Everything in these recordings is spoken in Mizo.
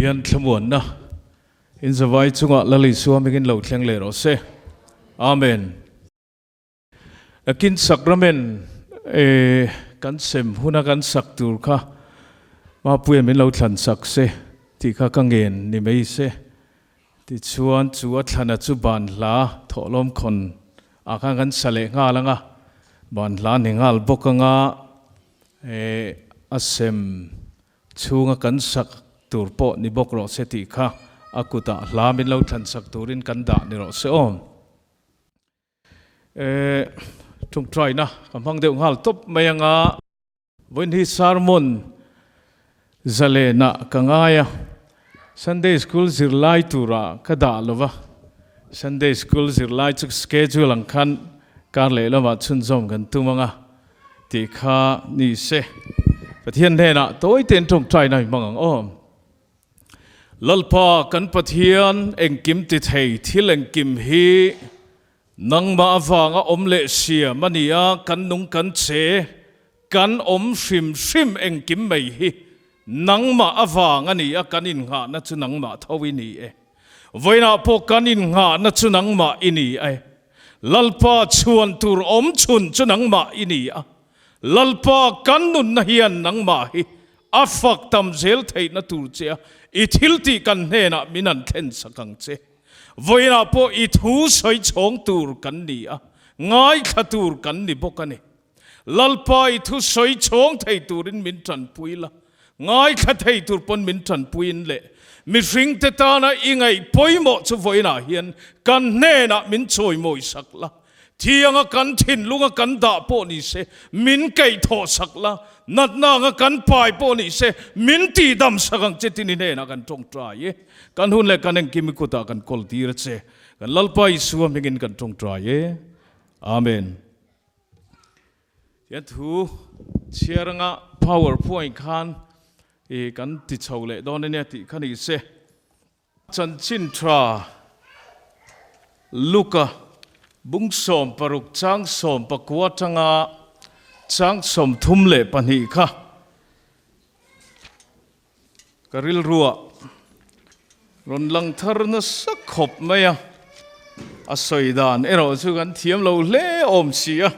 Pathian thlamuanna in zavai chungah Lal Isua hmingin lo thleng leh rawh se. Amen. Nakin Sacrament kan sem huna kan sak tur kha Mapuia min lo thlan sak se tih kha ka ngen ni mai se. Tichuan chu a thlana chu ban hla thawhlawm khawn ah khan kan sa leh nghal ang a, ban hla ni nghal bawk anga a sem chhunga kan sak tur pawh ni bawk rawh se tih kha a kutah hla min lo thlan sak turin kan dah ni rawh se aw. Tawngtaina ka hmang deuh nghal tawp mai anga. Vawiin hi sermon zalenah ka ngai a, Sunday School zirlai turah ka dah lo va, Sunday School zirlai chu schedule ang khan kar leh lamah chhunzawm kan tum ang a tih kha ni se. Pathian hnenah tawi tein tawngtaina i hmang ang aw. Lalpa kan Pathian engkim ti thei thil engkim hi Nangmah avanga awm leh siam a ni a, kan nung kan che, kan awm hrim hrim engkim mai hi nangmah avang a ni a, kan innghahna chu nangmah tho i ni e. Vawiinah pawh kan innghahna chu nangmah i ni e. Lalpa chhuan tur awm chhun chu nangmah i ni a, Lalpa kan nunna hian nangmah hi a fak tam zel theihna tur che a, i thiltih kan hnenah min han thlen sak ang che. Vawiinah pawh i thu sawi chhawng tur kan ni a, ngaithla tur kan ni bawk a ni. Lalpa i thu sawi chhawng thei turin min tanpui la, ngaithla thei tur pawn min tanpuiin leh mihringte tana i ngaih pawimawh chu vawiinah hian kan hnenah min chawimawi sak la, Thianga kan thinlunga kan dah pawh ni se, min kaihthawh sak la, natna anga kan pai pawh ni se, min tihdam sak ang che tini hnenah kan tawngtai e. Kan hun leh kan engkim i kutah kan kawl tir a che. Kan Lalpa Isua hmingin kan tawngtai e. Amen. Tihian thu chhiar anga power point khan i kan ti chho leh dawn ania tih kha ni se. Chanchin tha Luka bung 16 chang 19 atanga chang 32 kha ka rilruah rawn lang thar nasa khawp mai a, a sawi dan erawh chu kan thiam lo hle awm si a,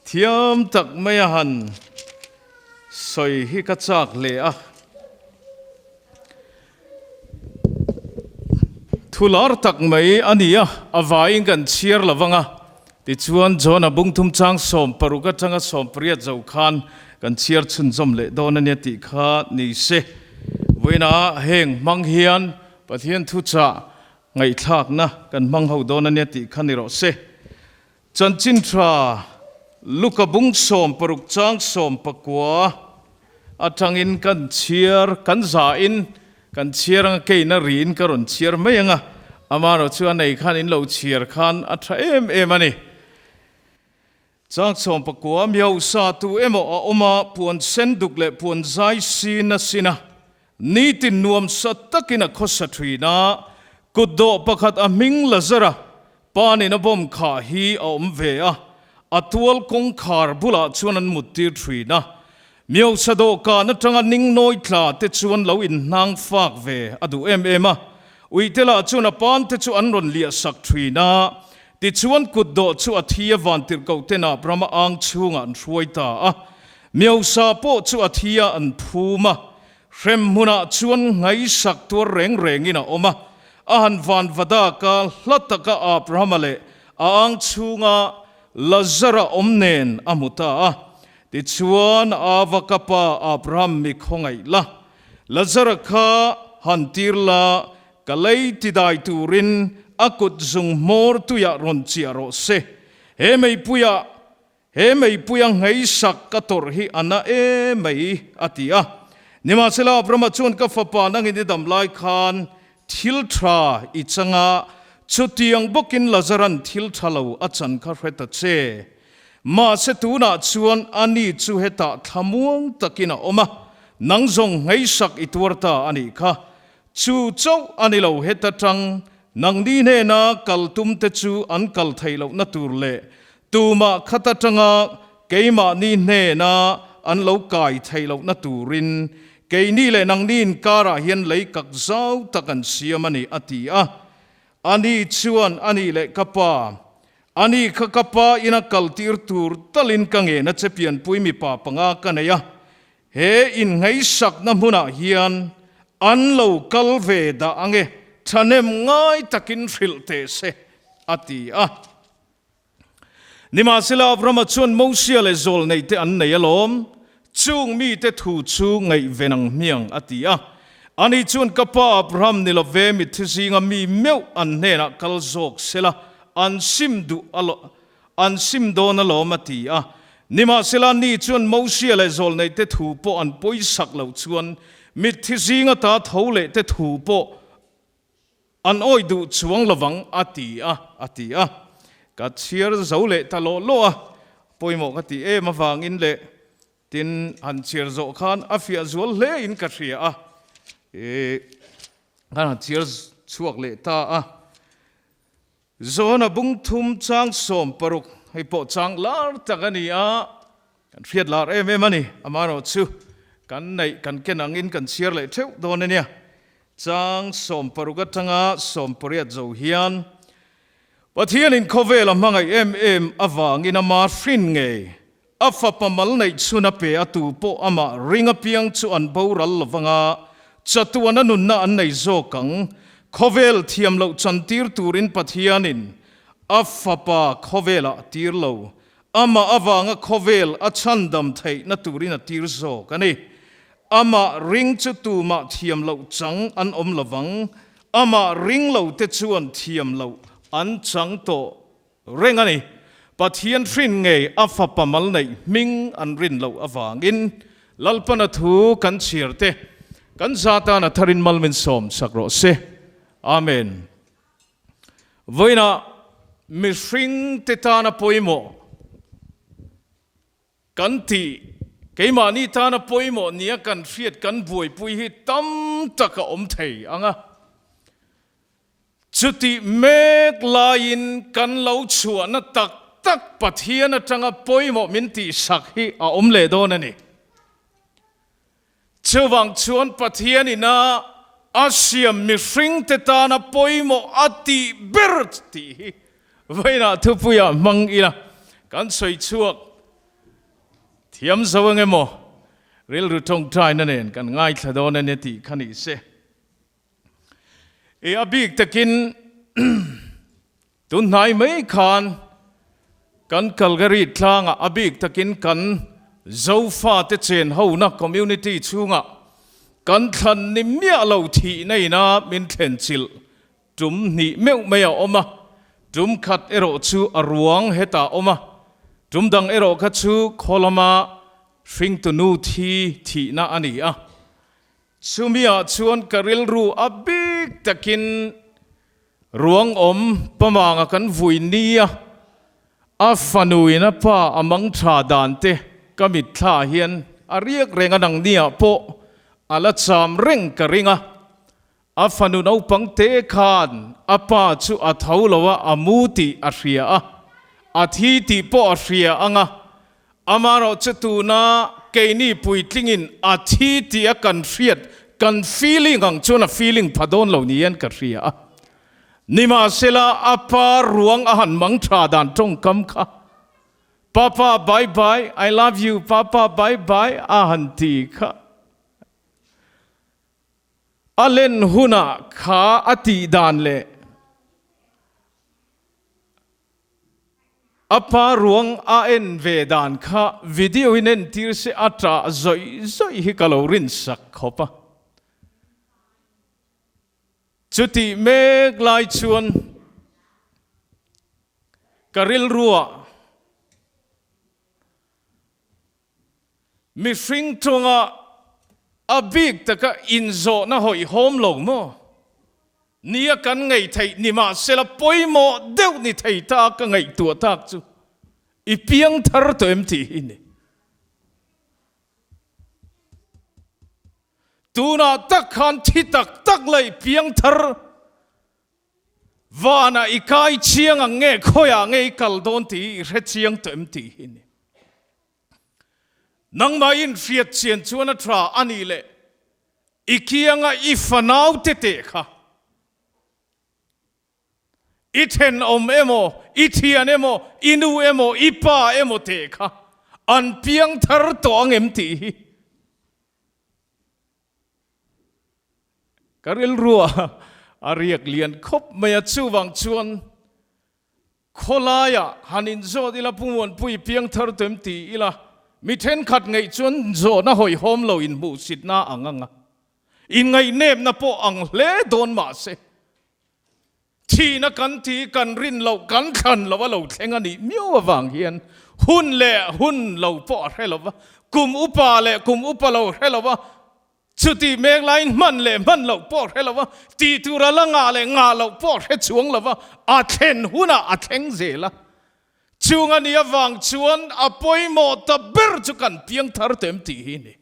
thiam tak mai a han sawi hi ka chak hle a. Thu lar tak mai a ni a, a vaiin kan chhiar lo vang a. Tichuan, Jona bungthum chang 16 atanga 18 zo khan kan chhiar chhunzawm leh dawn a nia tih kha ni se. Vawiinah heng hmang hian Pathian thuchah ngaihthlakna kan hmang ho dawn a nia tih kha ni rawh se. Chanchin tha Luka bung 16 chang 19 atangin kan chhiar, kan zahin kan chhiar anga keina riin ka rawn chhiar mai anga, amaherawh chu a nei khan in lo chhiar khan a tha em em a ni. Chang 19 Miosa tu emaw a awm a, puan sen duk leh puan zai sin a sin a, Nitin nuamsa takin a khawsa thin a, kutdawh pakhat a hming Lazara panin a bawm khah hi a awm ve a, a tual kawngkhar bulah chuan an muttir thin a. Miosa dawhkan atanga ningnawi tla te chuan lo inhnang fak ve a duh em em a, uite lah chuan a pan te chu an rawn liah sak thin a, tichuan kutdawh chu a thi a vantirhkoh ten Abrahama ang chhungah an hruai ta a. Miosa pawh chu a thi a an phum a, Hrem hmunah chuan ngaihsak tuar reng rengin a awm a, a han van vadaka hla taka Abrahama leh a ang chhunga Lazara awm nen a hmu ta a. Tichuan, Ava ka pa Abraham mi khawngaih la, Lazara kha han tir la, ka lei tidai turin a kut zung hmawr tuiah rawn chiah rawh se. He meipuiah He meipuia ngeisak ka tawrh hi a na e mai, a ti a. Nimahsela, Abrahama chuan ka fapa nangin i dam lai khan thil tha i chang a, chutiang bawkin Lazaran thil tha lo a chan kha hre ta che. Mahse tunah chuan ani chu hetah thlamuang takin a awm a, nang zawng ngeisak i tuar ta a nih kha. Chu chauh a ni lo, heta tang nangni hnena kal tumte chu an kal theih lohna tur leh Tumah khat atanga keimahni hnena an lo kai theih lohna turin Keini leh nangni inkarah hian lei kak zau tak an siam a ni, a ti a. Ani chuan, Anih leh ka pa, ani kha ka pa ina kaltir tur talin ka ngen a che pianpui mipa panga ka nei a, he inngaihsakna hmunah hian an lo kal ve dah ange, thahnem ngai takin hrilh teh se, a ti a. Nimahsela Abrahama chuan Mosia leh zawlneite an nei alawm, chung mite thu chu ngaihven ang hmiang, a ti a. Ani chuan, Ka pa Abraham ni love, mitthi zinga mi meuh an hnenah kal zawk sela, an sim duh an sim dawn alawm, a ti a. Nimahsela ani chuan Mosia leh zawlneite thu pawh an pawisak loh chuan mitthi zinga ta tho leh te thu pawh An awih duh chuang lovang a ti a, a ti a. Ka chhiar zo leh ta lawh lawh a, pawimawh ka ti em avangin leh tin han chhiar zawh khan a fiah zual hle in ka hria a, ih khan han chhiar chhuak leh ta a. Zawna bung thum chang 60, hei pawh chang lar tak a ni a, kan hriat lar em em a ni, amaherawhchu kan neih kan ken angin kan chhiar leh theuh dawn a nia. Chang 60 atanga 80 zo hian Pathianin khawvel a hmangaih em em avangin ama hrin ngei a fapa mal neih chhun a pe a tu pawh amah ring apiang chu an boral lovanga chatuan a nunna an nei zawk ang. Khawvel thiam loh chantir turin Pathianin a fapa khawvelah a tir lo. Amah avanga khawvel a chhandam theihna turin a tir zawk a ni. Amah ring chu tumah thiam loh chang an awm lovang. Amah ring lo te chuan thiam loh an chang tawh Reng a ni. Pathian hrin ngei a fapa mal neih hming an rin loh avangin Lalpana thu kan chhiar te kan za tan a tharin mal min sawm sak rawh se. Amen. Vawiinah mihring te tana pawimawh kan tih, keimahni tana pawimawh nia kan hriat kan buaipui hi tam tak a awm thei ang a. Chutih mek laiin kan lo chhuahna tak tak Pathian atanga pawimawh min tihsak hi a awm leh dawn a ni. Chuvang chuan Pathian ina a siam mihringte tana pawimawh a tih ber tih hi vawiinah thupuiah hmang ila kan sawi chhuak thiam zo ang emaw rilru tawngtaina nen kan ngaithla dawn a ni tih kha ni se. I a bik takin tun hnai mai khan kan Calgary tlangah a bik takin kan Zofate chen hona community chhungah kan thlan ni miah lo thihna ina min thlen chilh tum hnih meuh mai a awm a, tum khat erawh chu a ruang hetah a awm a, tum dang erawh kha chu khaw lama hringtunu thi thihna a ni a. Chumiah chuan ka rilru a bik takin ruang awm pamanga kan vui nia, a fanuin a pa a mang tha dan te ka mitthla hian a riak reng a nangniah pawh a la cham reng ka ring a, a fanu naupang te khan a pa chu a tho lo a, a mu tih a hria a, a thi tih pawh a hria ang a, Amaherawh chu tuna keini puitlingin a thi tih a kan hriat, kan feeling ang chuan a feeling pha dawn lo niin ka hria a. Nimahsela a pa ruang a han mang tha dan tawngkam kha, Papa bye bye, I love you papa bye bye a han ti kha. A len hunah kha a tih dan leh A pa ruang a en ve dan kha video in entir se a ṭah zawih zawih hi ka lo rinsak khawp a. Chutih mek lai chuan ka rilruah mihring ṭawnga a bik taka inzawhna hawihhawm lo maw? Nia kan ngaihtheih ni mahsela pawimawh deuh ni thei ta ka ngaihtuah tak chu i piang thar tawh em tih hi ni. Tunah tak khan thi tak tak la i piang thar vanah i kai chiang ang nge khawiah nge i kal dawn tih hi i hre chiang tawh em tih hi ni. Nangmahin hriat chian chuan a tha a nih leh. I kianga i fanaute teh kha. I thenawm emaw, i thian emaw, i nu emaw, i pa emaw teh kha an piang thar tawh ang em tih hi ka rilrua a riak lian khawp mai a. Chuvang chuan khawlaiah han inzawt ila, Pu Muanpui piang thar tawh em ti ila, mi thenkhat ngaih chuan zawhna hawihhawm lo inhmuhsitna ang ang a, Inngaih-nepna pawh ang hle dawn mah se, thihna kan ti, kan rin loh, kan thlan loh a lo thleng a nih miau avang hian hun leh hun lo pawh a hre lo va, kum upa leh kum upa lo hre lo va, chutih mek laiin hman leh hman loh pawh hre lo va, tih tur a la ngah leh ngah loh pawh hre chuang lo va, a thlen hunah a thleng zel a. Chung a nih avang chuan a pawimawh ta ber chu kan piangthar tawh em tih hi a ni.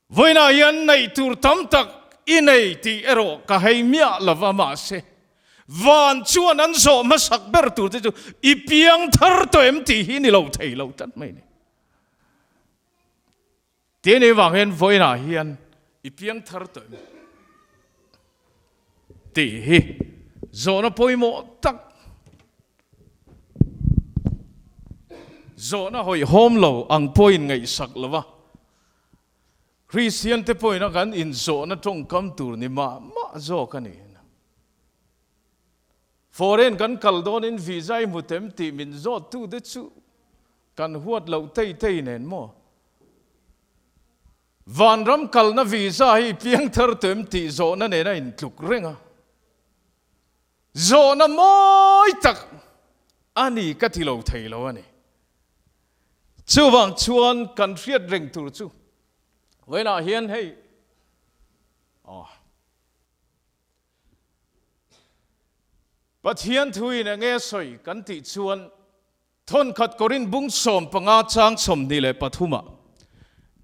Vawiinah hian neih tur tam tak i nei tih erawh ka hei miah lo va, mahse, van chuan an zawh hmasak ber tur te chu i piang thar tawh em tih hi ni lo thei lo tlat mai ni. Tih ni vang hian vawiinah hian i piang thar tawh em tih hi zawhna pawimawh tak Zawhna hawihhawm lo ang pawhin ngaihsak lo va, Kristiante pawhin a kan inzawhna tawngkam tur ni mah mah zawk a ni. Foreign kan kal dawnin visa i hmu tem tih min zawttute chu kan huat loh tei tei nen maw? Vanram kalna visa hi i piangthar tawh em tih zawhna nen a intluk reng a. Zawhna mawi tak a ni ka ti lo thei lo a ni. Chuvang chuan kan hriat reng tur chu vawiinah hian hei aw Pathian thuin enge sawi kan tih chuan Thawnkhat Korinth bung 15 chang 23 ah,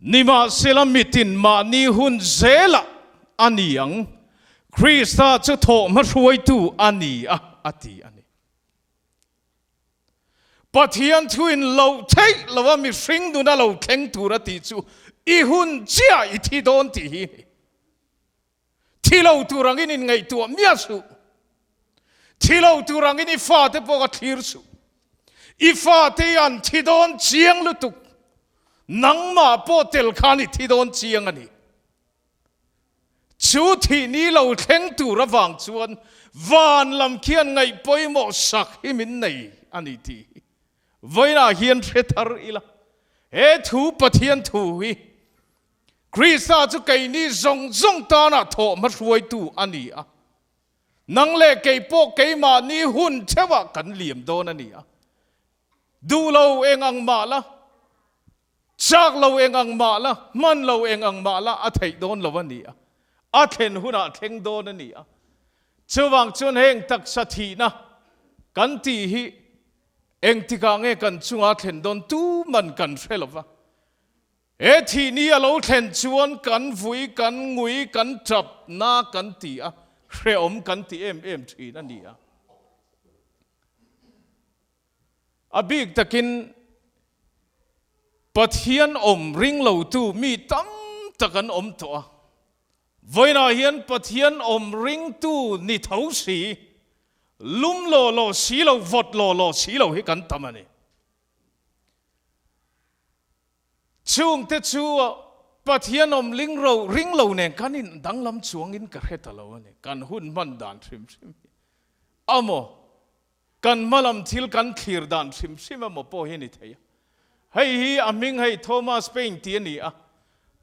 Nimahsela mitin mahni hun zelah a ni ang, Krista chu thawh hmahruaitu a ni a, a ti a ni. Pathian thuin loh theih loa mihring nuna lo thleng tur a tih chu i hun chiah i thi dawn tih hi a ni. Thi lo tur angin inngaihtuah miah suh. Thi lo tur angin i fate pawh ka thlir suh. I fate hi an thi dawn chiang lutuk. Nangmah pawh tel khan i thi dawn chiang a ni. Chu thih ni lo thleng tur avang chuan van lam khian ngaih pawimawh sak hi min nei a ni tih hi vawiinah hian hre thar ila. He thu Pathian thu hi Krista chu keini zawng zawng tana thawh hmahruaitu a ni a. Nang leh kei pawh keimahni hun theuhah kan liam dawn a ni a. Duh lo eng ang mah la, chak lo eng ang mah la, hman lo eng ang mah la a theih dawn lo a ni a. A thlen hunah thleng dawn a ni a. Chuvang chuan heng taksa thihna kan tih hi engtikah nge kan chunga thlen dawn tuman kan hre lo va. He thih ni a lo thlen chuan kan vui, kan ngui, kan tap na kan ti a, hrehawm kan ti em em thin a ni a. A bik takin Pathian awm ring lotu mi tam tak an awm tawh a. Vawiinah hian Pathian awm ringtu ni tho si, lum law law si lo, vawt law law si lo hi kan tam a ni. Chungte chu Pathian awm ling ro ring lo nen kan in danglam chuangin ka hre ta lo a ni. Kan hun hman dan hrim hrim hi amaw, kan hmalam thil kan thlir dan hrim hrim amaw pawh hi a ni thei a. Hei hi a hming hei Thomas Paine tih a ni a,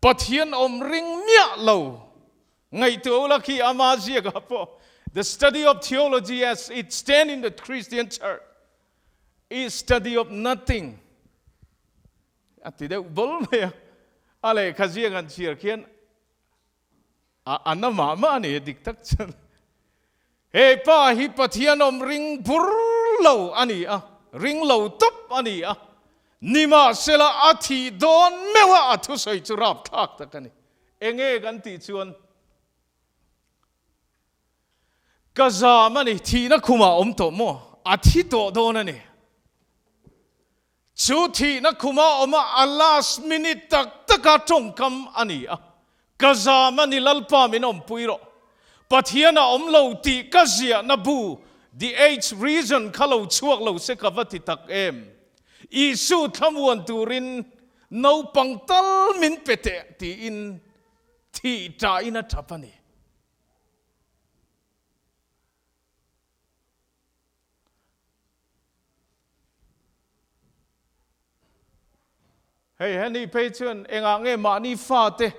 Pathian awm ring miah lo ngaihtuah ula khi ama ziakah pawh The study of theology as it stand in the Christian Church is study of nothing a ti deuh bawlh mai a, a lehkha ziak han chhiar khian a a na mah mah a ni dik tak chuan. He pa hi Pathian awm ring bur lo a ni a, ring lo tawp a ni a, nimahsela a thih dawn meuh a a thusawi chu rapthlak tak a ni. Enge kan tih chuan Ka zam a ni, thihna khumah awm tawh maw? A thi tawh dawn a ni. Chu thihna khuma awma a last minute tak taka tawngkam a ni a, Ka zam a ni Lalpa min awmpui rawh. Pathian a awm lo tih ka ziahna bu The Age Reason kha lo chhuak lo se ka va ti tak em. Isu thlamuan turin naupang tal min pe teh tiin thih ṭahin a ṭap a ni. Hei heni phei chuan engah nge mahni fate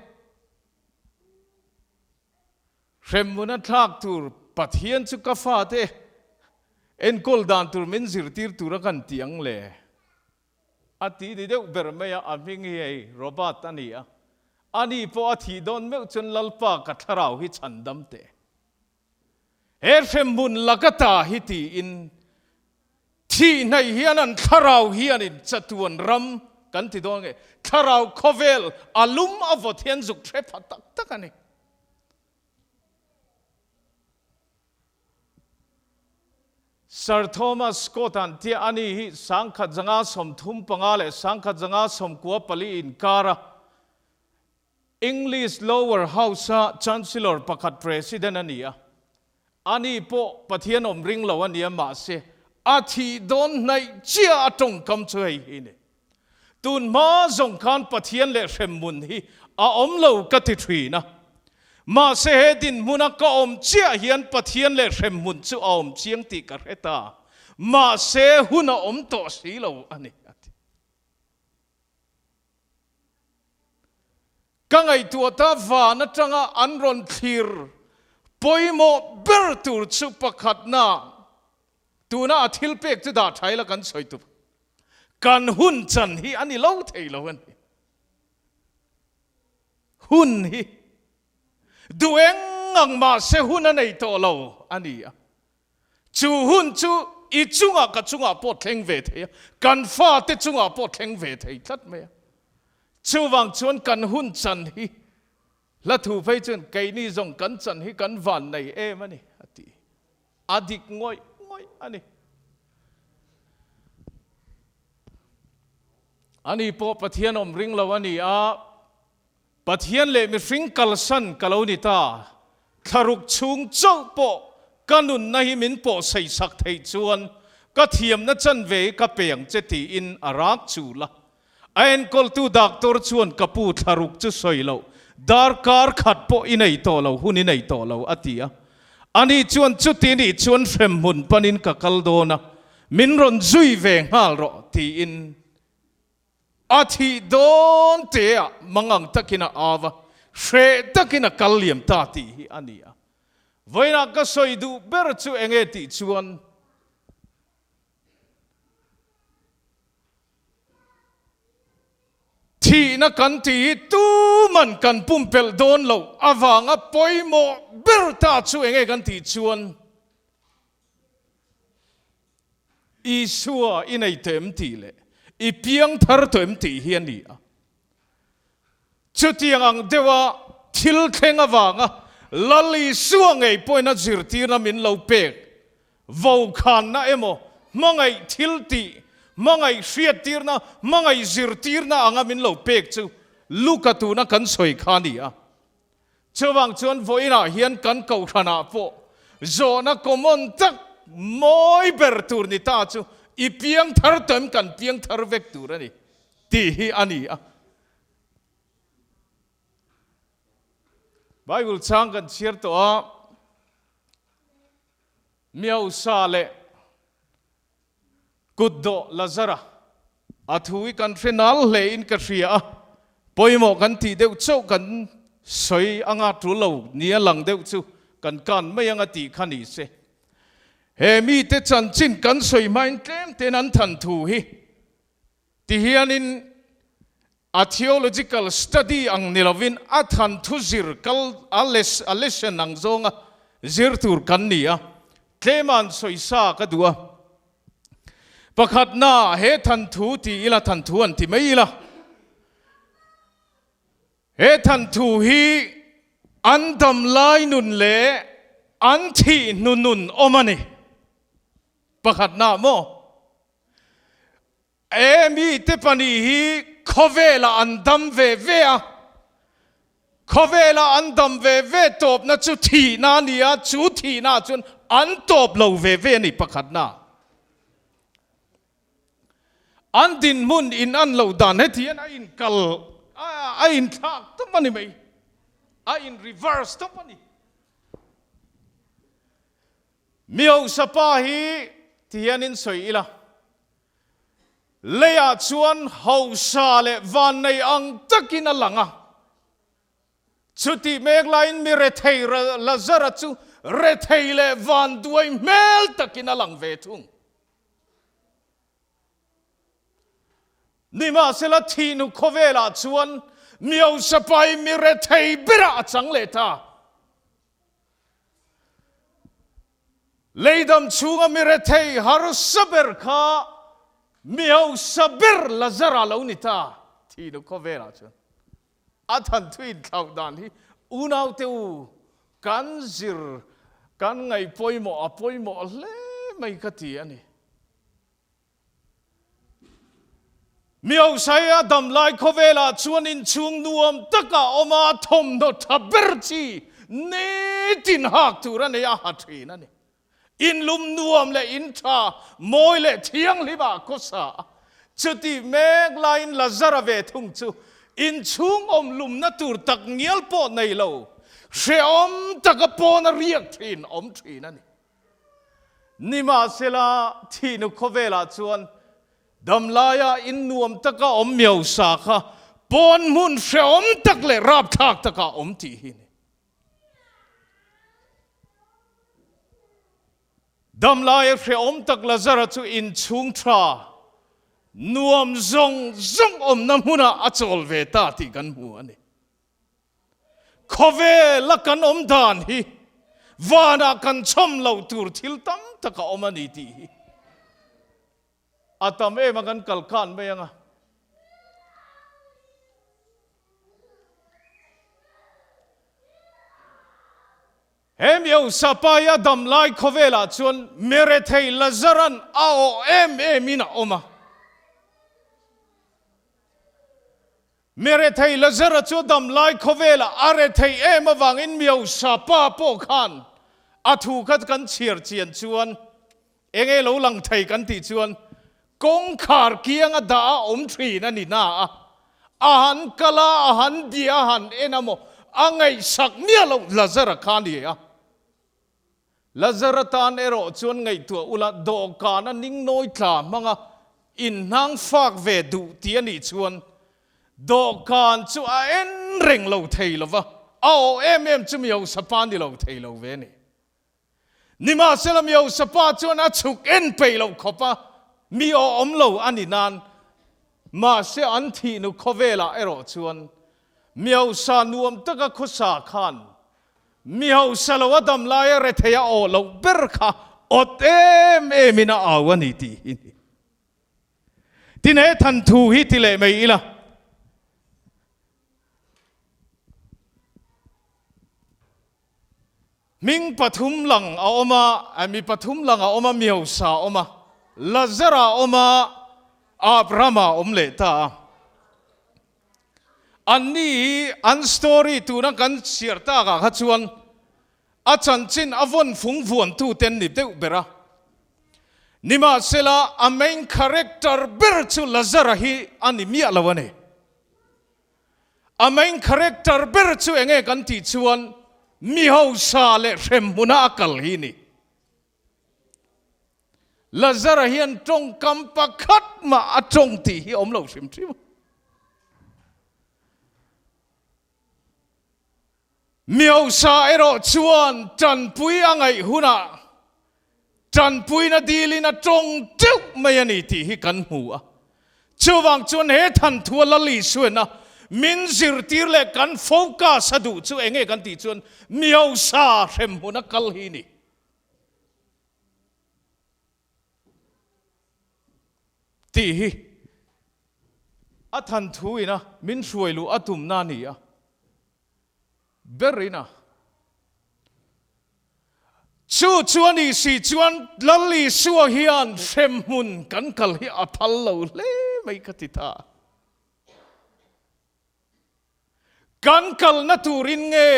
hremhmun a thlak tur Pathian chu ka fate enkawl dan tur min zirtir tura kan ti ang le? A ti ni deuh ber mai a, a hming hi hei Robert a ni a, ani pawh a thih dawn meuh chuan Lalpa ka thlarau hi chhandam teh. He hremhmun laka ta hi tiin thih hnaih hian an thlarau hianin chatuan ram kan ti dawn nge, thlarau khawvel a lum a vawt hian zuk hre pha tak tak a ni. Sir Thomas Scott-a'n tia ani hi 1535 leh 1594 inkara English Lower House-a Chancellor pakhat President a ni a, ani pawh Pathian awm ring lo a nia mahse a thih dawn hnaih chiah a tawngkam chu hei hi ni. Tun hma zawng khan Pathian leh hremhmun hi a awm lo ka ti thin a, mahse he dinhmuna ka awm chiah hian Pathian leh hremhmun chu a awm chiang tih ka hre ta, mahse hun a awm tawh si lo a ni a ti. Ka ngaihtuah ta van atanga an rawn thlir pawimawh ber tur chu pakhatna tuna a thil pek chu dah tha ila kan sawi tur kan hun chan hi a ni lo thei lo a ni. Hun hi duh eng ang mahse hun a nei tawh lo a ni a. Chu hun chu i chungah ka chungah pawh thleng ve thei a, kan fate chungah pawh thleng ve thei tlat mai a. Chuvang chuan kan hun chan hi hla thu phei chuan keini zawng kan chan hi kan van nei em a ni a ti. A dik ngawih ngawih a ni. Ani pawh Pathian awm ring lo a ni a. Pathian leh mihring kalsan ka lo ni ta, thlaruk chhung chauh pawh ka nunna hi min pawh seisak theih chuan ka thiamna chanve hi ka pe ang che tiin a rak chul a. A enkawltu doctor chuan ka pu thlaruk chu sawi loh, darkar khat pawh i nei tawh lo, hun i nei tawh lo a ti a. Ani chuan chuti nih chuan hremhmun panin ka kal dawn a, min rawn zui ve nghal rawh tiin A thih dawn teah mangang takin a au a, hreh takin a kal liam ta tih hi a ni a. Vawiinah ka sawi duh ber chu eng nge tih chuan, thihna kan tih hi tuman kan pumpelh dawn loh avanga pawimawh ber ta chu eng nge kan tih chuan, Isua i nei tawh em tih leh i piang thar tawh em tih hi a ni a. Chutiang ang deuha thil thleng avanga Lal Isua ngei pawhin a zirtirna min lo pek vokhanna emaw, hmangaih thil tih, hmangaih hriattirna, hmangaih zirtirna anga min lo pek chu Luka tuna kan sawi kha a ni a. Chuvang chuan vawiinah hian kan kohhranah pawh zawhna common tak mawi ber tur ni ta chu i piang thar tawh em kan piang thar vek tur a ni tih hi a ni a. Bible chang kan chhiar tawh a, Miosa leh Kutdawh Lazara a thu hi kan hre nal hle in ka hria a, pawimawh kan tih deuh chauh kan sawi anga tul lo nia lang deuh chu kan kan mai anga tih kha ni se. He mite chanchin kan sawi hmain tlem ten an than thu hi ti hianin A theological study ang ni lovin a than thu zir kal a a lesson ang zawnga zir tur kan ni a, tlema'n sawisa ka duh a. Pakhatna, he than thu ti ila than thu an ti mai ila. He than thu hi an dam lai nun leh an thih hnu nun awm a ni. Pakhatna maw? E mite pahnih hi khawvelah an dam ve ve a, khawvela an dam ve ve tawpna chu thihna a ni a, chu thihna chuan an tawp lo ve ve a ni pakhatna. An dinhmun in an loh dan heti hian a inkal a inthlak tawp a ni mai, a in reverse tawp a ni. Mi hausa pa hi ti hian in sawi ila, leiah chuan hausa leh vannei ang takin a lang a, chutih mek laiin mi rethei Lazara chu rethei leh vanduai hmel takin a lang ve thung. Nimahsela thihnu khawvelah chuan mi hausa pa hi mi rethei berah a chang leh ta. Leidam chhunga mi rethei harsa ber kha mi hausa ber Lazara lo ni ta thihnu khawvelah chuan a than thu inthlauh dan hi unaute u kan zir kan ngaihpawimawh a pawimawh hle mai ka ti a ni. Mi hausaia damlai khawvelah chuan inchhung nuam taka awm a, thawmhnaw tha ber chi nitin hak tur a nei a ha thin a ni. Inlum nuam leh in tha mawi leh thianghlimah khawsa a, chutih mek laiin Lazara ve thung chu inchhung awm lumna tur tak ngial pawh nei lo, hrehawm taka pawna riak thin awm thin a ni. Nimahsela, thihnu khawvelah chuan damlaia in nuam taka awm miausa kha pawn hmun hrehawm tak leh rapthlak takah awm tih hi a ni. Damlaia hrehawm tak Lazara chu inchhung tha nuam zawng zawng awmna hmunah a chawl ve ta tih kan hmu a ni. Khawvela kan awm dan hi vanah kan chhawm loh tur thil tam tak a awm a ni tih hi a tam em a kan kal khan mai ang a. He Miosa paia dam lai khawvelah chuan Merethei Lazaran a awh em em in a awm a. Merethei Lazara chu dam lai khawvelah a rethei em avangin Miosa pa pawh khan a thu kha kan chhiar chian chuan enge lo lang thei kan tih chuan kawngkhar kianga dah a awm thin a ni na a, a han kal a, a han bia a han en a maw, a ngaihsak miah loh Lazara kha a ni a. Lazara tan erawh chuan ngaihtuah ula dawhkan a ningnawi tla hmanga inhnang fak ve duh tih a nih chuan dawhkan chu a en reng lo thei lo va, a awh em em chu mi hausa pa ni lo thei lo ve a ni. Nimahsela mi hausa pa chuan a chhuk en peih loh khawp a, mi awh awm lo a ni nan. Mahse an thihnu khawvelah erawh chuan mi hausa nuam taka khawsa khan Mi hausa lo a dam laia rethei a awh loh ber kha awt em em in a au a ni tih hi ni. Tin he than thu hi ti leh mai ila. Hming pathum lang a awm a, mi pathum lang a awm a, mi hausa a awm a, Lazara a awm a, Abrahama a awm leh ta a. Anni hi an story tuna kan chhiar takah kha chuan a chanchin a vawn fung vuantu te an ni deuh ber a. Nimahsela a main character ber chu Lazara hi a ni miah lo a ni. A main character ber chu enge kan tih chuan mi hausa leh hremhmuna a kal hi ni. Lazara hian tawngkam pakhat mah a tawng tih hi awm lo hrim hrim a. Mi hausa erawh chuan tanpui a ngaih hunah tanpuina dilin a tawng teuh mai a ni tih hi kan hmu a. Chuvang chuan he thanthua Lal Isuena min zirtir leh kan focus a duh chu enge kan tih chuan mi hausa hremhmun a kal hi ni. Tih hi a than thu ina min hruai luh a tumna a ni a, ber ina. Chu chu a nih si chuan Lal Isua hian hremhmun kan kal hi a phal lo hle mai ka ti ta. Kan kalna turin nge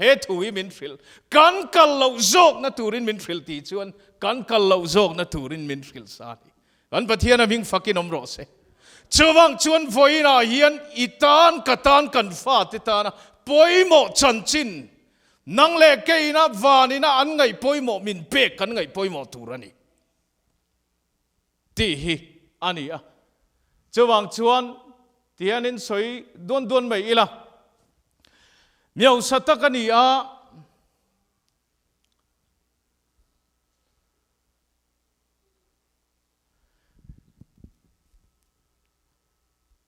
he thu hi min hrilh? Kan kal loh zawkna turin min hrilh tih chuan kan kal loh zawkna turin min hrilh sa a ni. Kan Pathian a hming fakin awm rawh se. Chuvang chuan vawiinah hian i tan, ka tan, kan fate tana pawimawh chanchin nang leh keina vanina an ngaih pawimawh min pek kan ngaih pawimawh tur a ni tih hi a ni a. Chuvang chuan tihianin sawi duan duan mai ila. Miosa tak a ni a.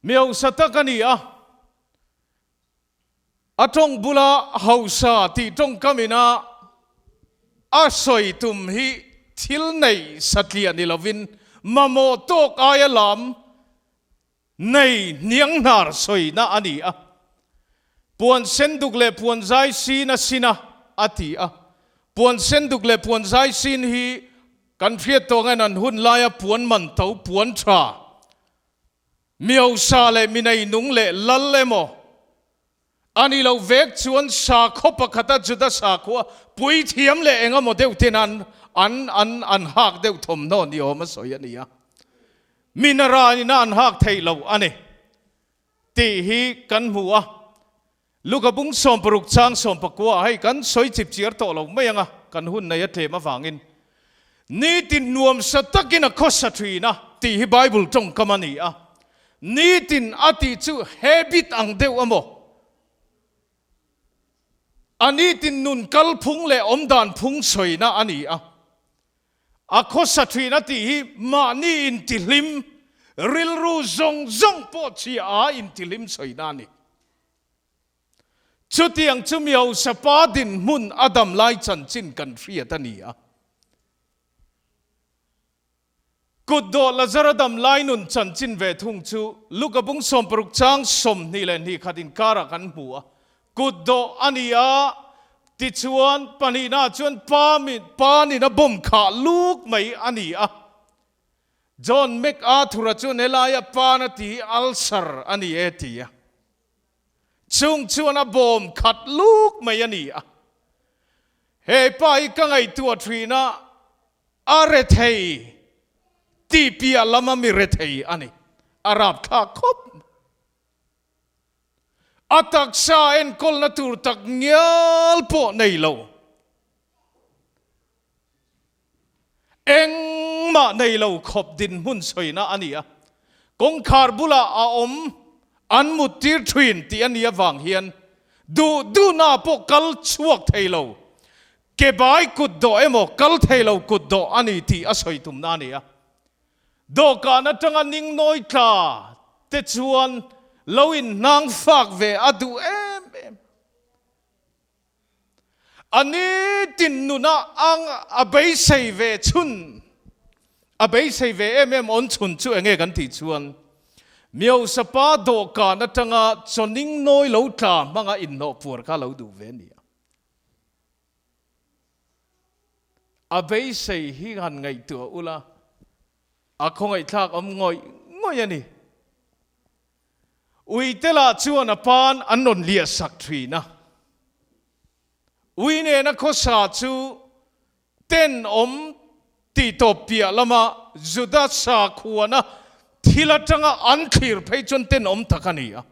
Mi hausa tak a ni a, a tawng bula hausa tih tawngkam ina a sawi tum hi thil nei satliah ni lovin mamawh tawk aia lam Nei hnianghnar sawina a ni a, puan senduk leh puan zai sin a sin a, a ti a. Puan senduk leh puan zai sin hi kan hriat tawh angin an hun laia puan man to, puan tha, miosa leh mi neinung leh lal emaw a ni lo vek chuan sakhaw pakhata Juda sakhua puithiam leh eng emaw deuh ten an an an an hak deuh thawmhnaw ni awm a sawi a ni a. Minara ina an hak theih lo a ni tih hi kan hmu a. Luka bung 60 chang 19 hei kan sawi chip chiar tawh lo mai ang a, kan hun nei a tlem avangin nitin nuamsa takin a khawsa thin a tih hi Bible tawngkam a ni a. Nitin a tih chu habit ang deuh a maw? A nitin nun kalphung leh awmdan phung sawina a ni a. A khawsa thin a tih hi mahni intihlim, rilru zawng zawng pawh chhia a intihlim sawina a ni. Chutiang chu mi hausa pa dinhmun a dam lai chanchin kan hriat a ni a. Kutdawh Lazara dam lai nun chanchin ve thung chu Luka bung 60 chang 22 khat inkarah kan hmu a. Kutdawh a ni a, tichuan pahnihnaah chuan pa panin a bawm khah luk mai a ni a. John MacArthur-a chuan helaia pan a ti hi ulcer a ni e ti a. Chung chuan a bawm khat luk mai a ni a. He pa hi ka ngaihtuah thin a, A rethei tih piah lama mi rethei a ni. A rapthlak khawp. A taksa enkawlna tur tak ngial pawh nei lo. Engmah nei lo khawp dinhmun sawina a ni a. Kawngkhar bulah a awm an muttir thin tih a nih avang hian duh duhna pawh kal chhuak thei lo. Ke bai kut dawh emaw kal thei lo kut dawh a ni tih a sawi tumna a ni a. Dawhkan atanga ningnawi tla te chuan lo inhnang fak ve a duh em em. A nitin nuna ang a beisei ve chhun, a beisei ve em em awn chhun chu enge kan tih chuan Miosapa dawhkan atanga chaw ningnawi lo tla hmanga inhnawh puar kha a lo duh ve a ni a. A beisei hi han ngaihtuah ula, a khawngaihthlak awm ngawih ngawih a ni. Uite lah chuan a pan an rawn liah sak thin a. Ui nena khawsa chu tenawm tih tawp piah lama Juda sakhuana thil atanga an thlir phei chuan tenawm tak a ni a.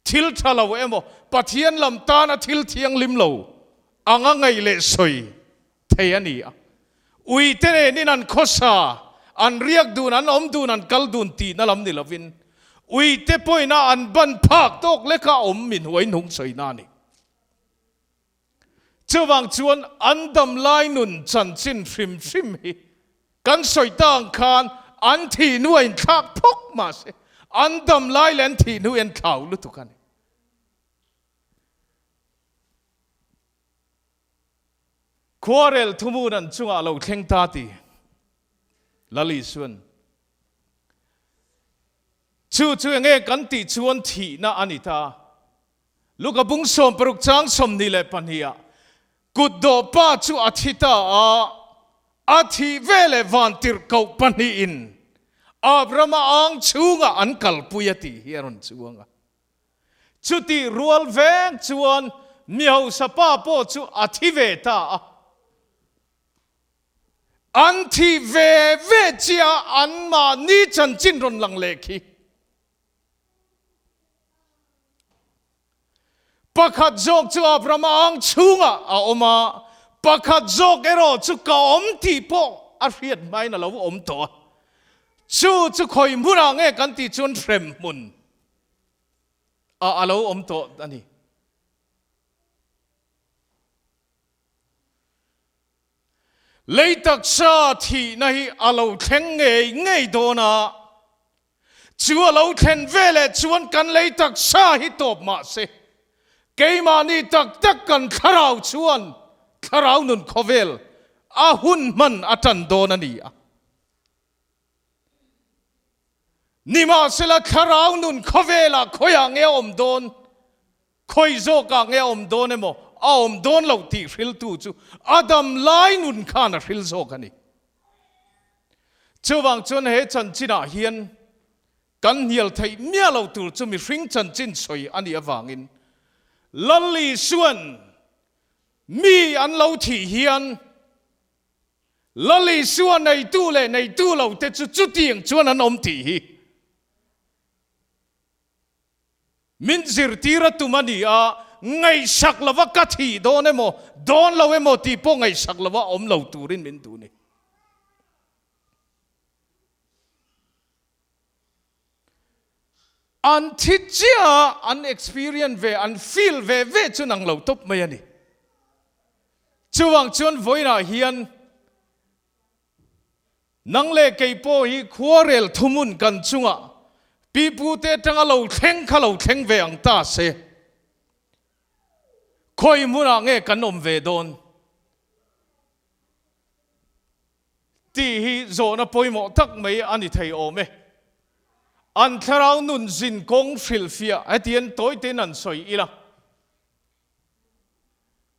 Thil tha lo emaw, Pathian lam tana thil thianghlim lo anga ngaih leh sawi thei a ni a. Uite nenin an khawsa, an riak dun, an awm dun, an kal dun tihna lam ni lovin, uite pawhin a an ban phak tawk leka awm min huai hnung sawina a ni. Chuvang chuan an damlai nun chanchin hrim hrim hi kan sawi ta ang khan an thih hnu a inthlak phawk mahse an damlai leh an thih hnu hi an thlau lutuk a ni. Khuarel thumun an chungah lo thleng ta ti Lal Isuan chu chu enge kan tih chuan thihna a ni ta. Luka bung 60 chang 22 ah. Kutdawh pa chu a thi ta a, a thih veleh vantirhkoh pahnihin Abrama ang chhungah an kalpui a tih hi a rawn chuang a. Chutih rual veng chuan mi hausa pa pawh chu a thi ve ta a. An thih ve ve chiah a anmahni chanchin rawn lang leh khi. Pakhat zawk chu Abraham ang chhungah a awm a, pakhat zawk erawh chu ka awm tih pawh a hriat hmain a lo awm tawh a. Chu chu khawi hmunah nge kan tih chuan hrem hmun ah a lo awm tawh a ni. Lei taksa thihna hi a lo thleng ngei ngei dawn a, chu a lo thlen veleh chuan kan lei taksa hi tawp mah se, keimahni tak tak kan thlarau chuan thlarau nun khawvel a hun hman a tan dawn a ni a. Nimahsela thlarau nun khawvelah khawiah nge a awm dawn? Khawi zawkah nge a awm dawn emaw, a awm dawn loh tih hriltu chu a dam lai nun khan a hril zawk a ni. Chuvang chuan he chanchinah hian kan hnial theih miah lo tur chu mihring chanchin sawi a nih avangin Lal Isuan mi an lo thih hian Lal Isua neitu leh neitu lote chu chutiang chuan an awm tih hi Min zirtir a tum a ni a, ngaihsak lova ka thih dawn emaw, dawn lo emaw tih pawh ngaihsak lova awm lo turin min duh a ni. An thi chiah a, an experience ve, an feel ve ve chu nang lo tawp mai a ni. Chuvang chuan vawiinah hian Nang leh kei pawh hi khuarel thuhmun kan chungah pipute atanga lo thleng kha lo thleng ve ang ta se, khawi hmunah nge kan awm ve dawn tih hi zawhna pawimawh tak mai a ni thei awm e. An thlarau nun zin kawng hrilhfiah hetiang tawitein an sawi ila.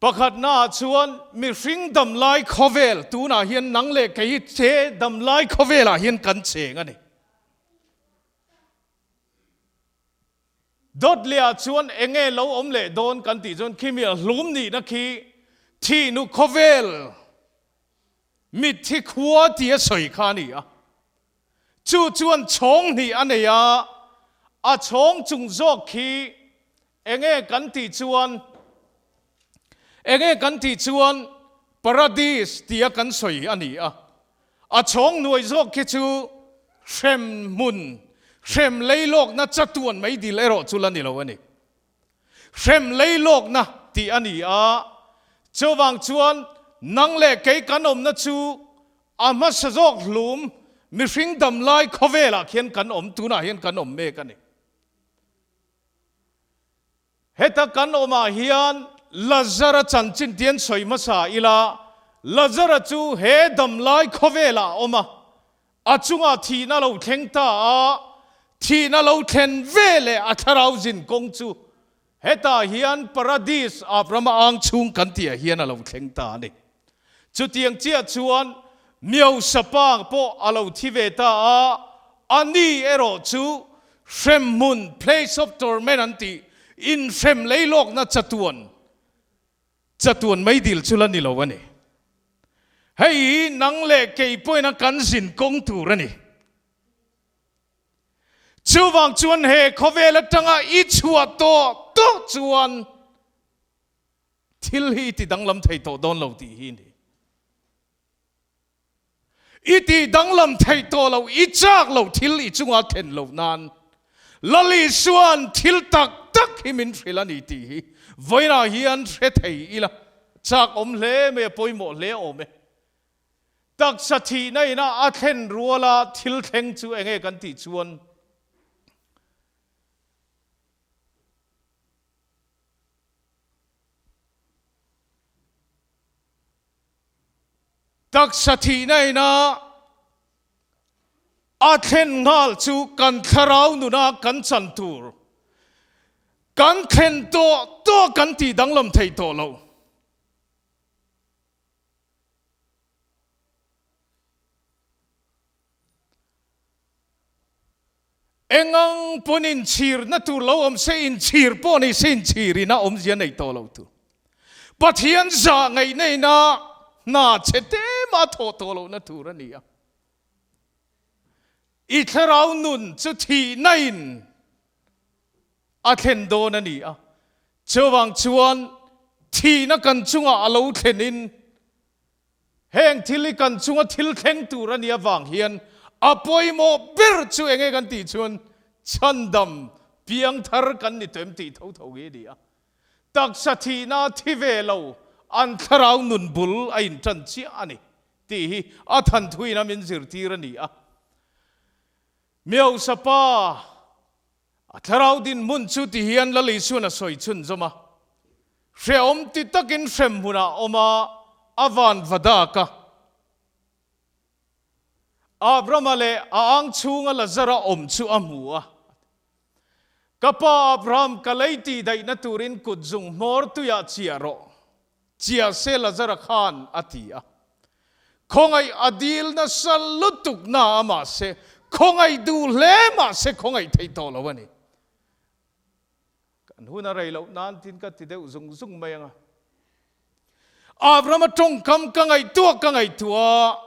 Pakhatnaah chuan mihring damlai khawvel, tunah hian nang leh kei hi che damlai khawvelah hian kan cheng a ni. Dawt lehah chuan eng nge lo awm leh dawn kan tih chuan khimi a hlum nihna khi thihnu khawvel mitthi khua tia sawi kha a ni a. Chu chuan chhawng hnih a nei a, a chhawng chung zawk khi enge kan tih chuan enge kan tih chuan Paradis tia kan sawi a ni a. A chhawng hnuai zawk khi chu hrem hmun, hrem leilawkna chatuan meidil erawh chu la ni lo a ni. Hrem leilawkna tih a ni a, chuvang chuan nang leh kei kan awmna chu a hmasa zawk hlum mihring damlai khawvelah khian kan awm, tunah hian kan awm mek a ni. Heta kan awmah hian Lazara chanchin tian sawi hmasa ila, Lazara chu he damlai khawvelah a awm a, A chungah thihna lo thleng ta a, thihna lo thlen ve leh a thlarau zin kawng chu hetah hian Paradis Abrahama ang chhung kan tihah hian a lo thleng ta a ni. Chutiang chiah chuan Miosapa pawh a lo thi ve ta a, a ni erawh chu hremhmun, place of torment an tih, inhrem leilawkna chatuan, Chatuan meidil chu la ni lo a ni. Hei hi nang leh kei pawhin a kan zin kawng tur a ni. Chuvang chuan he khawvel atanga i chhuah tawh tawh chuan thil hi i ti danglam thei tawh dawn lo tih hi a ni. I tih danglam theih tawh loh, i chak loh thil i chunga thlen loh nan Lal Isua'n thil tak tak hi min hrilh a ni tih hi vawiinah hian hre thei ila chak awm hle mai a, pawimawh hle awm e. Taksa thihna ina a thlen ruala thil thleng chu enge kan tih chuan, Taksa thihna ina a thlen nghal chu kan thlarau nuna kan chan tur, kan thlen tawh tawh kan tih danglam thei tawh lo. Engang pawn inchhirna tur lo awm se, inchhir pawh ni se inchhirin a awmzia nei tawh lo tur. Pathian zah ngaihna ina hna chhe te mah thawh tawh lohna tur a ni a. I thlarau nun chu thihna in a thlen dawn a ni a. Chuvang chuan thihna kan chungah a lo thlenin Heng thil hi kan chunga thil thleng tur a nih avang hian a pawimawh ber chu enge kan tih chuan chhandam piang thar kan ni tawh em tih tho tho hi a ni a. Taksa thihna thi ve lo an thlarau nun bul a intan chiah a ni tih hi a thanthuin a min zirtir a ni a. Miosa pa A thlarau dinhmun chu ti hian Lal Isuan a sawi chhunzawm a, Hrehawm ti takin hrem hmunah a awm a, a van va dak a. Abrahama leh a ang chhunga Lazara awm chu a hmu a. Ka pa Abraham, ka lei tihdaihna turin kut zung hmawr tuiah chiah rawh. Chiah se Lazara khan a ti a. Khawngaih a dil nasa lutuk na a mahse khawngaih duh hle mahse khawngaih theih tawh lo a ni. Kan hun a rei loh nan tin ka ti deuh zung zung mai ang a. Abrahama tawngkam ka ngaihtuah ka ngaihtuah a,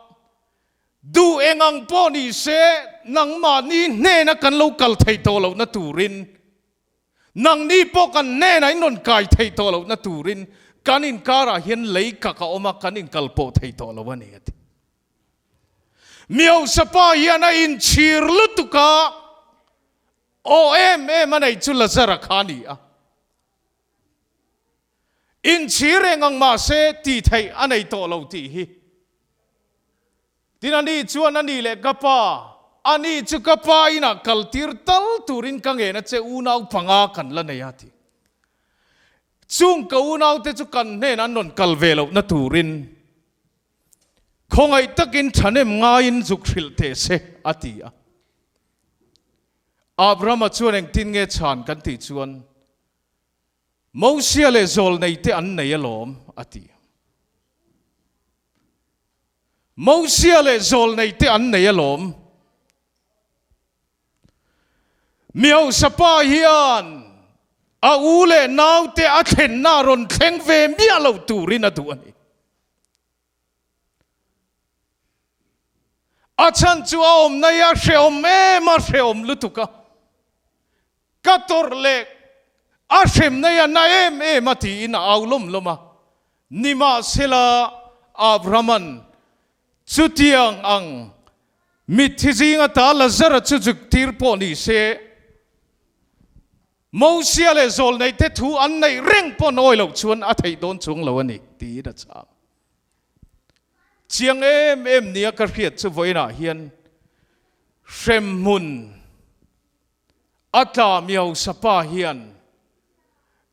duh eng ang pawh ni se nangmahni hnena kan lo kal theih tawh lohna turin Nangni pawh kan hnenah in rawn kai thei tawh lohna turin kan inkarah hian lei kak a awm a, kan inkal pawh thei tawh lo a ni, a ti. Miosa pa hian a inchhir lutuk a, aw em em a nei chu Lazara kha a ni a. Inchhir eng ang mah se tih theih a nei tawh lo tih hi. Tin, ani chuan a ni leh ka pa, ani chu ka pa inah kal tir tal turin ka ngen a che, unau panga kan la nei a ti. Chung ka unaute chu kan hnenah an rawn kal ve lohna turin khawngaih takin thahnem ngaiin zuk hrilh teh se, a ti a. Abrahama chuan engtin nge chhan kan tih chuan, Mosia leh zawlneite an nei alawm, a ti. Mosia leh zawlneite an nei alawm. Mi hausa pa hian a u leh naute a thlenna rawn thleng ve miah lo turin a duh a ni. A chhan chu a awmna hi a hrehawm em a, hrehawm lutuk a. Ka tawrh leh a hremna hi a na em em a tiin a au lawm lawm a. Nimahsela Abrahama'n chutiang ang mitthi zinga ta Lazara chu zuktir pawh ni se, Mosia leh Zawlneite thu an neih reng pawh nawi loh chuan a theih dawn chuang lo a ni tiin a chhang. Chiang em em nia ka hriat chu vawiinah hian hremhmun a tla miau sapa hian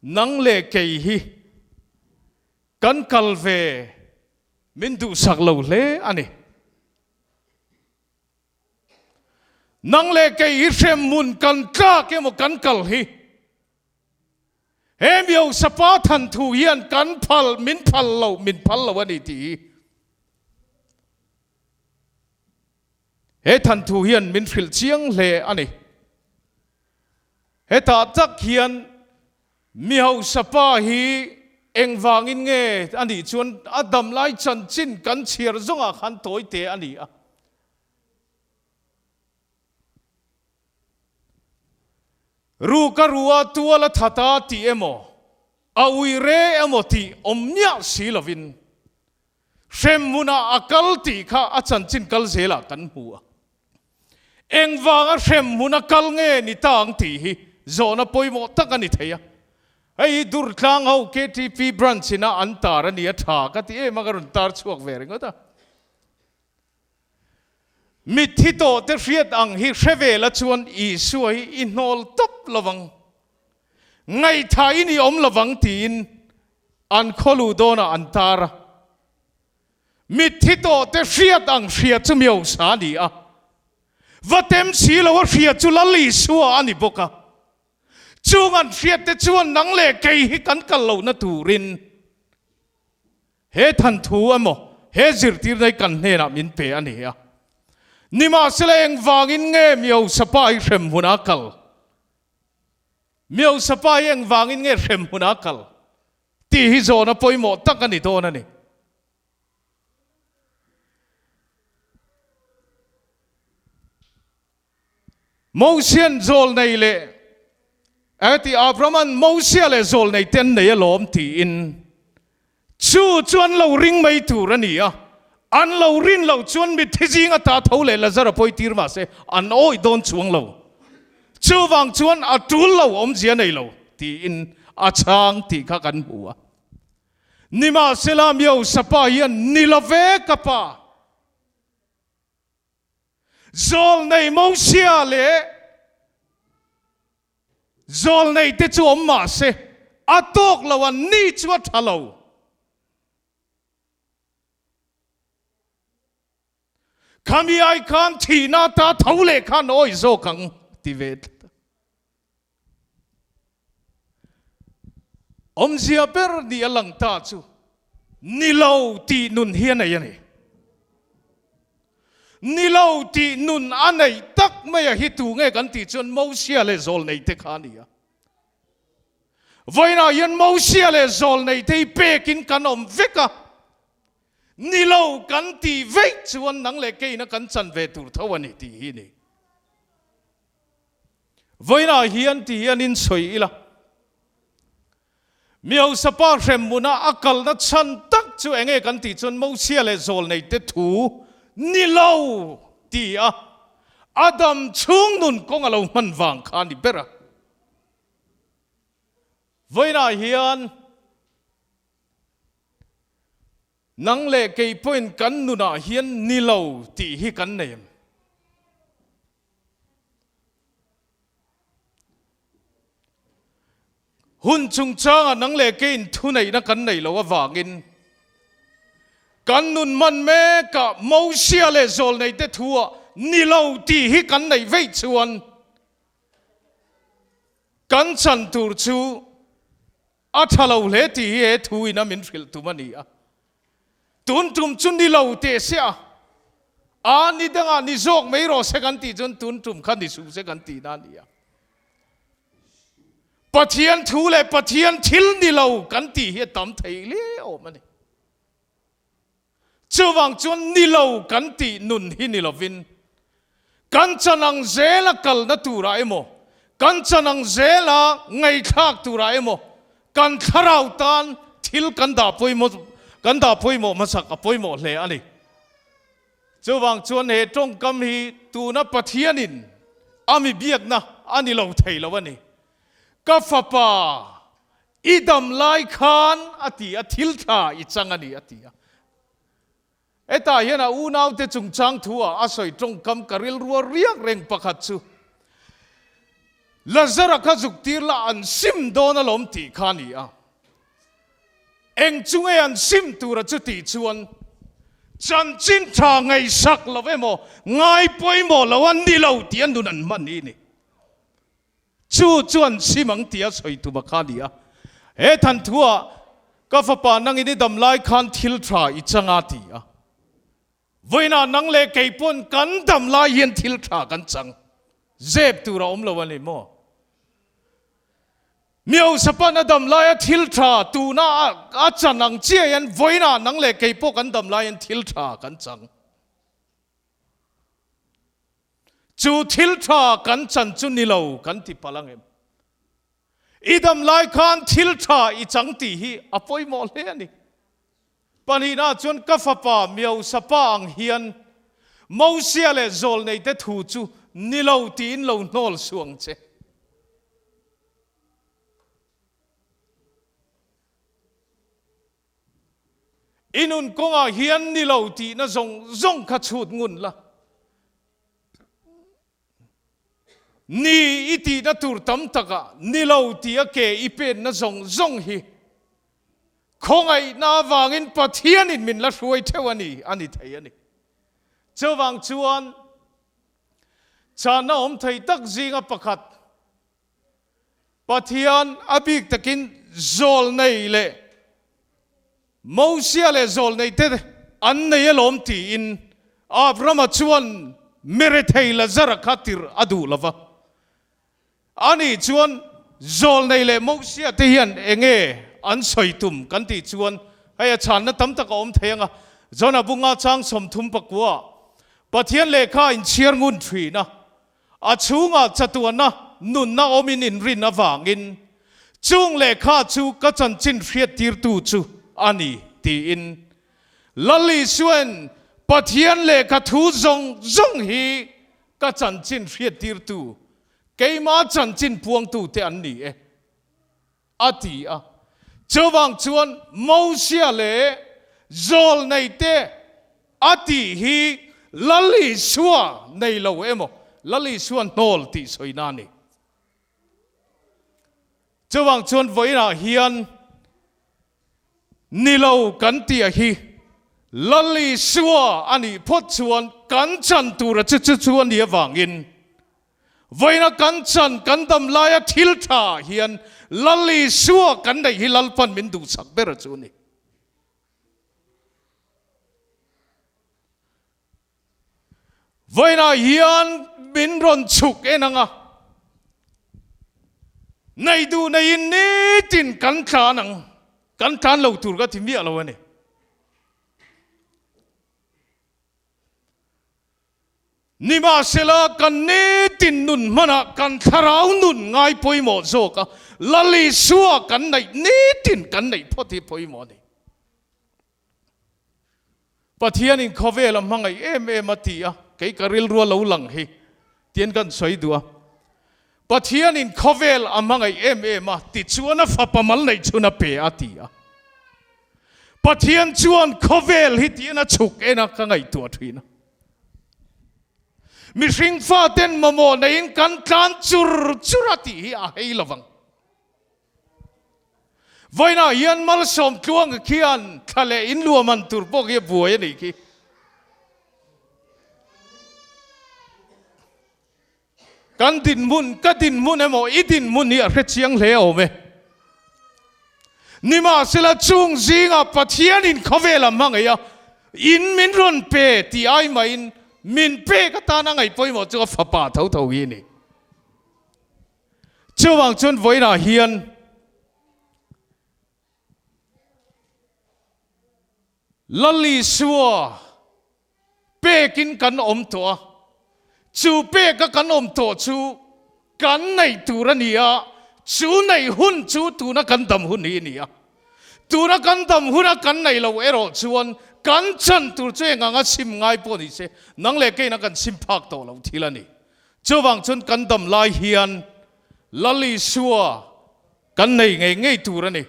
nang leh kei hi kan kal ve min duhsak lo hle a ni. Nang leh kei hi hremhmun kan tlak emaw kan kal hi He Miosapa than thu hian kan phal, min phal lo, min phal lo a ni tih hi he than thu hian min hrilh chiang hle a ni. Hetah tak hian Miosapa hi engvangin nge a nih chuan a damlai chanchin kan chhiar zawngah khan tawi te a ni a. Ru ka ru a tual a that a tih emaw, a ui re emaw tih awm miah si lovin hremhmunah a kal tih kha a chanchin kal zelah kan hmu a. Engvanga hremhmun a kal nge ni ta ang tih hi zawhna pawimawh tak a ni thei a. Hei hi Durtlang ho KTP branch ina an tar a ni a tha ka ti em a ka rawn tar chhuak ve ringawt a. Mitthi tawhte hriat ang hi hre ve la chuan Isua hi i hnawl tawp lovang, ngaihthain i awm lovang tiin an khawlu dawnah an tar a. Mitthi tawhte hriat ang hria chu Miosa a ni a, va tem si lo a hria chu Lal Isua a ni bawk a. Chung an hriatte chuan nang leh kei hi kan kal lohna turin He than thu emaw, he zirtirna hi kan hnenah min pe a ni a. Nimahsela engvangin nge Miosapa hi hremhmun a kal? Miosapa hi engvangin nge hremhmun a kal? Tih hi zawhna pawimawh tak a ni dawn a ni. Mosian zawlnei leh a ti Abrahaman Mosia leh zawlnei te an nei alawm tiin chu chu an lo ring mai tur a ni a, an lo rin loh chuan mitthi zing ata tho leh Lazara pawi tir mah se an awih dawn chuang lo. Chuvang chuan a tul lo awmzia nei lo tiin a chhang tih kha kan hmu a. Nimahsela Miosapa hian ni lo ve ka pa. Zawlnei Mosia leh zawlnei te chu awm mah se, a tawk lo an ni chu a tha lo. Khami ai khan thihna ta tho leh khan awi zawk ang ti ve tlat a. Awmzia ber ni a lang ta chu ni lo tih nun hi a nei a ni. Ni lo tih nun a neih tak mai a hi tu nge kan tih chuan Mosia leh Zawlnei te kha a ni a. Vawiinah hian Mosia leh Zawlnei te hi pekin kan awm vek a. Ni lo kan tih veih chuan nang leh keina kan chan ve tur tho a ni tih hi a ni. Vawiinah hian ti hian in sawi ila, Mi hausa pa hremhmuna a kalna chhan tak chu enge kan tih chuan Mosia leh Zawlneite thu ni lo ti a, a dam chhung nun kawng a lo hman vang kha a ni ber a. Vawiinah hian Nang leh kei pawhin kan nunah hian ni lo tih hi kan nei em? Hun chungchangah nang leh keiin thuneihna kan nei lo avangin kan nun man mekah Mosia leh Zawlneite thuah ni lo tih hi kan neih veih chuan kan chan tur chu A tha lo hle tih hi he thu in a min hrilh tum a ni a. Tun tum chu ni lo teh se a, a ni dangah ni zawk mai rawh se kan tih chuan tun tum kha ni suh se kan tihna a ni a. Pathian thu leh Pathian thil ni lo kan tih hi a tam thei hle awm a ni. Chuvang chuan ni lo kan tih nun hi ni lovin, kan chan ang zela kalna turah emaw, kan chan ang zela ngaihthlak turah emaw, kan thlarau tan thil kan dah pawimawh kan dah pawimawh hmasak a pawimawh hle a ni. Chuvang chuan he tawngkam hi tuna Pathianin a mi biakna a ni lo thei lo a ni. Ka fapa I dam lai khan a ti a, thil tha i chang a ni a ti a. Hetah hian a unaute chungchang thu ah a sawi tawngkam ka rilrua riak reng pakhat chu, Lazara kha zuk tir la an sim dawn alawm tih kha a ni a. Eng chu nge an sim tura chu tih chuan chanchin tha ngaihsak lo emaw ngai pawimawh lo a ni lo tih a nun an hman hi a ni. Chu chuan sim ang tia sawi tum a kha a ni a. He thanthua ka fapa nangin i dam lai khan thil tha i chang a ti a. Vawiinah nang leh kei pawn kan dam lai hian thil tha kan chang. Zep tur a awm lo a ni maw? Miosapan a dam laia thil tha tuna a chan ang chiah hian vawiinah nang leh kei pawh kan dam lai hian thil tha kan chang. Chu thil tha kan chan chu ni lo kan ti palh ang em? I dam lai khan thil tha i chang tih hi a pawimawh hle a ni. Pahnihna chuan ka fapa Miosapa ang hian Mosia leh Zawlneite thu chu ni lo tiin lo hnawl suh ang che. I nun kawngah hian ni lo tihna zawng zawng kha chhut ngun la. Ni i tihna tur tam takah ni lo tia ke i penna zawng zawng hi khawngaihna avangin Pathianin min la hruai theuh a ni, a ni thei a ni. Chuvang chuan chana awm thei tak zinga pakhat Pathian a bik takin zawlnei leh Mosia leh zawlneite an nei alawm tiin Abrahama chuan. Mirethei Lazara kha tirh a duh lo va. Ani chuan Zawlnei leh Mosia te hian enge an sawi tum kan tih chuan hei a chhanna tam tak a awm thei ang a. Jona bunga chang 34 Pathian lehkha inchhiar ngun thin a, a chhungah chatuana nunna awmin inrin avangin chung lehkha chu ka chanchin hriattirtu chu a ni tiin Lal Isuain Pathian lehkha thu zawng zawng hi ka chanchin hriattirtu, keima chanchin puangtute an ni e, a ti a. Chuvang chuan Mosia leh Zawlneite a tih hi Lal Isua nei lo emaw, Lal Isua hnawl tih sawina a ni. Chuvang chuan vawiinah hian Ni lo kan tih a hi Lal Isua a nih phawt chuan kan chan tura chu chu chu a nih avangin vawiina kan chan kan dam laia thil tha hian Lal Isua kan neih hi Lalpan min duhsak ber a chu a ni. Vawiinah hian min rawn chhuk en ang a, nei duh neiin nitin kan tlan ang, kan tlan lo tur ka ti miah lo a ni. Nimahsela kan nitin nun hmanah kan thlarau nun ngai pawimawh zawk a, Lal Isua kan neih nitin kan neih phawt hi pawimawh a ni. Pathianin khawvel a hmangaih em em a ti a, kei ka rilru a lo lang hi tian kan sawi duh a. Pathianin khawvel a hmangaih em em a tichuan a fapa mal neih chhun a pe a ti a. Pathian chuan khawvel hi tian a chhuk en a ka ngaihtuah thin a. Mihring faten mamawh neiin kan tlan chur chur a tih hi a hei lovang. Vawiinah hian malsawm tluanga khian thla leh in luah man tur pawh khi a buai a nih khi. Kan dinhmun, ka dinhmun emaw i dinhmun hi a hre chiang hle awm e. Nimahsela chung zingah Pathianin khawvel a hmangaih a, in min rawn pe tih ai mahin min pek atan a ngaih pawimawh chu a fapa tho tho hi a ni. Chuvang chuan vawiinah hian Lal Isua pekin kan awm tawh a, chu peka kan awm tawh chu kan neih tur a ni a, chu neih hun chu tuna kan dam hun hi a ni a. Tuna kan dam huna kan neih loh erawh chuan kan chan tur chu eng anga sim ngai pawh ni se, nang leh keina kan sim phak tawh loh thil a ni. Chuvang chuan kan dam lai hian Lal Isua kan nei ngei ngei tur a ni.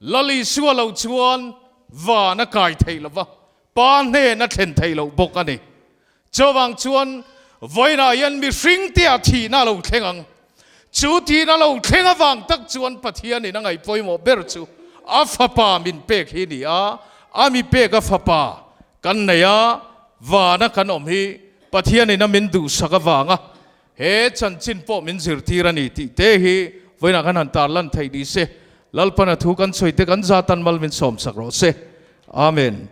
Lal Isua lo chuan van a kai theih lo va, Pa hnen a thlen theih loh bawk a ni. Chuvang chuan vawiinah hian mihring tia thihna a lo thleng ang. Chu thihna lo thleng avang tak chuan Pathianin a ngaih pawimawh ber chu a fapa min pek hi a ni a, a mi pek a fapa kan nei a, vana kan awm hi Pathianin a min duhsak avanga he chanchin pawh min zirtir a ni tih te hi vawiinah kan han tarlan theih ni se. Lalpana thu kan sawi te kan zatan mal min sawmsak rawh se. Amen.